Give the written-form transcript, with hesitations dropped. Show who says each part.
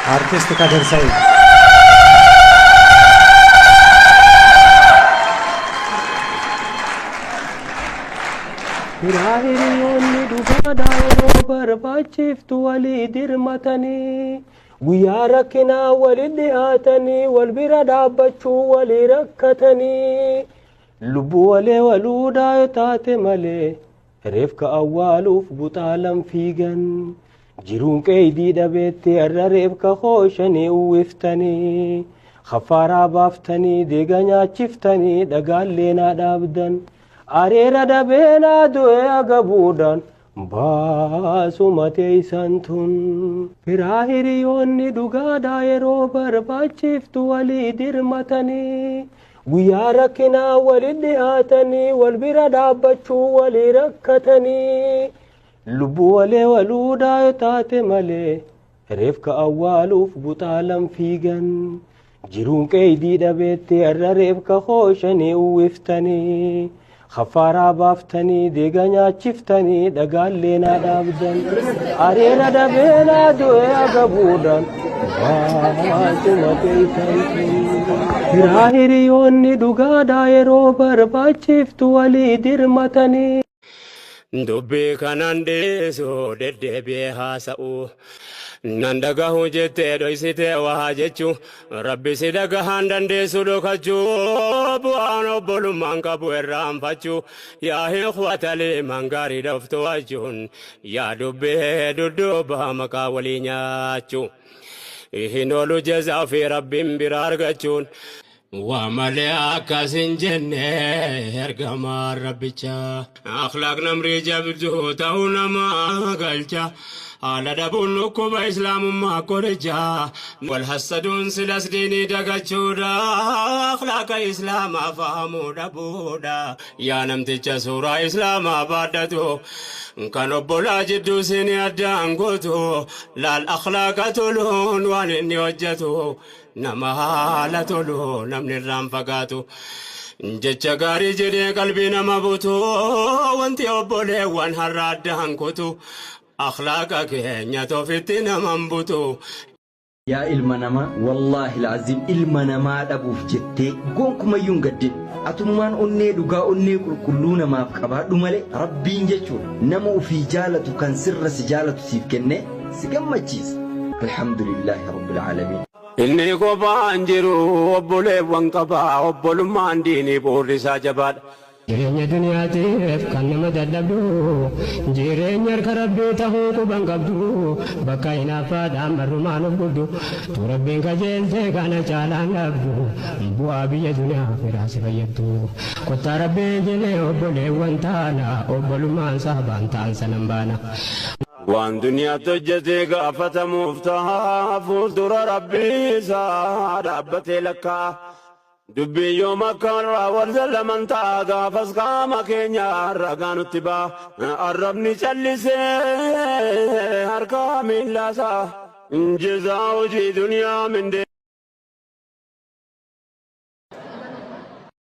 Speaker 1: Artist Kadir Said. Firaa hiriyoonni dhugaadhaa yeroo barbaachiftu walii dirmatanii guyyaa rakkinaa walitti dhiyaatanii wal bira dhaabbachuu walii rakkatanii lubbuu walee waluudhaa yoo taate malee reefka awwaaluuf buxaalan fiigan jiruun qeeydii dhabeetti har'a reefka hooshanii uwwiftanii kaffaaraa baaftanii deega nyaachiftanii dhagaallee naa dhaabdan areera dhabeenaa du'e agabuudhaan baasuma teeysan tun. Firaa hiriyoonni dhugaadhaa yeroo barbaachiftu walii dirmatanii guyyaa rakkinaa walitti dhiyaatanii wal bira dhaabbachuu walii rakkatanii lubbuu walee waluudhaa yoo taate malee reefka awwaaluuf buxaalan fiigan jiruun qeeydii dhabeetti har'a reefka hooshanii uwwiftanii kaffaaraa baaftanii deega nyaachiftanii dhagaallee naa dhaabdan areera dhabeenaa du'e agabuudhaan baasuma teeysan. Firaa hiriyoonni dhugaadhaa yeroo barbaachiftu walii dirmatanii.
Speaker 2: Dubbii kanan dhiisu deddeebi'ee haasa'u. Nan dhagahu jettee dhoysitee waa jechuu Rabbi si dhagahaan dandeessu dhokachuu bu'aan obbolummaan qabu irraanfachuu yaa ikhwata liimaan gaarii of to'achuun yaa dubbii dudduuba maqaa walii nyaachuu hin oolu jazaa ofii Rabbiin bira argachuun Waa malee akkas hin jenne ergamaan Rabbichaa. Akhlaaq namrii jabduu ta'uu nama galcha. Haala dhabuun dhukkuba islaamummaa qoricha. Wal hassaduun silas diinii dagachuudha. Akhlaaqa islaamaa fahamuu dhabuudha. Yaa namticha suuraa islaamaa baadhatu. Kan obbolaa jidduu siinii addaan gootu. Laal akhlaaqa toluun waan inni hojjetu. Nama haala tolu namni irraan fagaatu. Jecha gaarii jedhee qalbii nama butu. Wanti obboleewwan har'a addaan kutu. Akhlaaqa keenya ofitti nama hin butu.
Speaker 3: Yaa ilma namaa wallaahil aziim ilma namaa dhabuuf jettee gonkumayyuu hin gaddin. Atummaan onnee dhugaa onnee qulqulluu namaaf qabaadhu malee Rabbiin jechuudha nama ufii jaalatu kan sirra si jaalatu siif kennee si gammachiisa. Alhamdulillaahi Rabbil Aalamiin.
Speaker 2: Inni kophaan jiru obboleewwan qaba obbolummaan diinii bu'uurri isaa jabaadha.
Speaker 4: Jireenya duniyaatiif kan nama dadhabdu Jireenya harka Rabbii tahuu quba hin qabdu Bakka hinaaffaadhaan marrumaan of gubdu Tu Rabbiin qajeelte kana caalaan dhabdu Bu'aa biyya duniyaa firaa si fayyaddu Kottaa Rabbiin jennee obboleewwan taana Obbolummaan sahabaan ta'an sanan baana.
Speaker 2: Waan duniyaatti hojjete gaafatamuuf taha fuuldura Rabbii isaa dhaabbatee lakkaa'a. Dubbiin yoom akka har'aa wal sallaman ta'a gaafas qaama keenya ragaa nutti ba'a. Arrabni callisee harkaa miillaasaa jezaa hojii duniyaa mindee.